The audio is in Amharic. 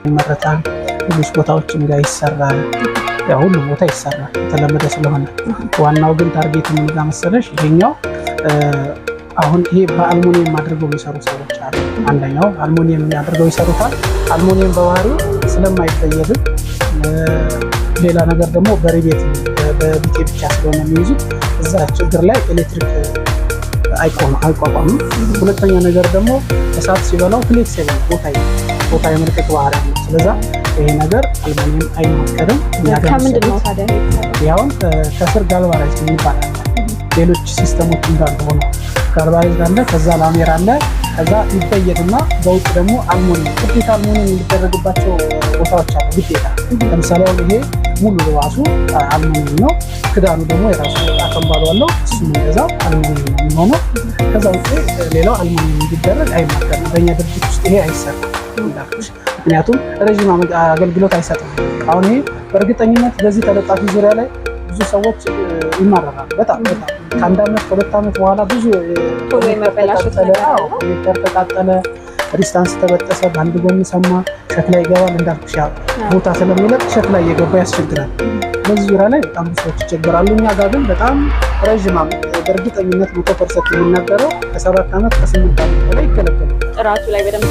ይመረታል። ሌሎች ቦታዎችም ጋር ይሰራል። ያው ሁሉም ቦታ ይሰራል የተለመደ ስለሆነ። ዋናው ግን target ምን ጋር መሰለሽ፣ ይሄኛው አሁን ይሄ በአልሙኒየም አድርገው የሚሰሩ ሰዎች አሉ። አንደኛው አልሙኒየም አድርገው ይሰሩታል። አልሙኒየም በባህሪው ስለማይበየድም፣ ሌላ ነገር ደግሞ በ rivet በቢቴ ብቻ ስለሆነ የሚይዙት እዛ ችግር ላይ ኤሌክትሪክ አይቋቋምም። ሁለተኛ ነገር ደግሞ እሳት ሲበላው flexible ቦታ የመልቀቅ ባህሪ አለው። ስለዛ ይሄ ነገር አልሙኒየም አይመከርም። እኛ ጋር ከምንድን ነው የሚሰሩት ታዲያ ይሄ የተሰራው? ያውን ከስር galvanize የሚባል አለ። ሌሎች system ኦች እንዳሉ ሆኖ galvanize አለ፣ ከዛ ላሜራ አለ፣ ከዛ ይበየድና በውጭ ደግሞ አልሙኒየም፣ ግዴታ አልሙኒየም የሚደረግባቸው ቦታዎች አሉ። ግዴታ ለምሳሌ አሁን ይሄ ሙሉ ራሱ አልሙኒየም ነው። ክዳኑ ደግሞ የራሱ አከምባሎ አለው። እሱም እንደዛው አልሙኒየም ነው የሚሆነው። ከዛ ውጭ ሌላው አልሙኒየም እንዲደረግ አይመከርም። በእኛ ድርጅት ውስጥ ይሄ አይሰራም እንዳልኩሽ፣ ምክንያቱም ረዥም አገልግሎት አይሰጥም። አሁን ይሄ በእርግጠኝነት በዚህ ተለጣፊ ዙሪያ ላይ ብዙ ሰዎች ይማረራሉ። በጣም በጣም ከ1 ዓመት ከ2 ዓመት በኋላ ብዙ ቶሎ የመበላሸት ነገር አዎ፣ አለው። Connector ተቃጠለ፣ resistance ተበጠሰ፣ በአንድ ጎን ሰማ፣ ሸክላ ይገባል። እንዳልኩሽ ያው ቦታ ስለሚለቅ ሸክላ እየገባ ያስቸግራል። በዚህ ዙሪያ ላይ በጣም ብዙ ሰዎች ይቸገራሉ። እኛ ጋር ግን በጣም ረዥም ዓመት፣ በእርግጠኝነት 100% የሚናገረው ከ7 ዓመት ከ8 ዓመት በላይ ይገለገላል። ጥራቱ ላይ በደንብ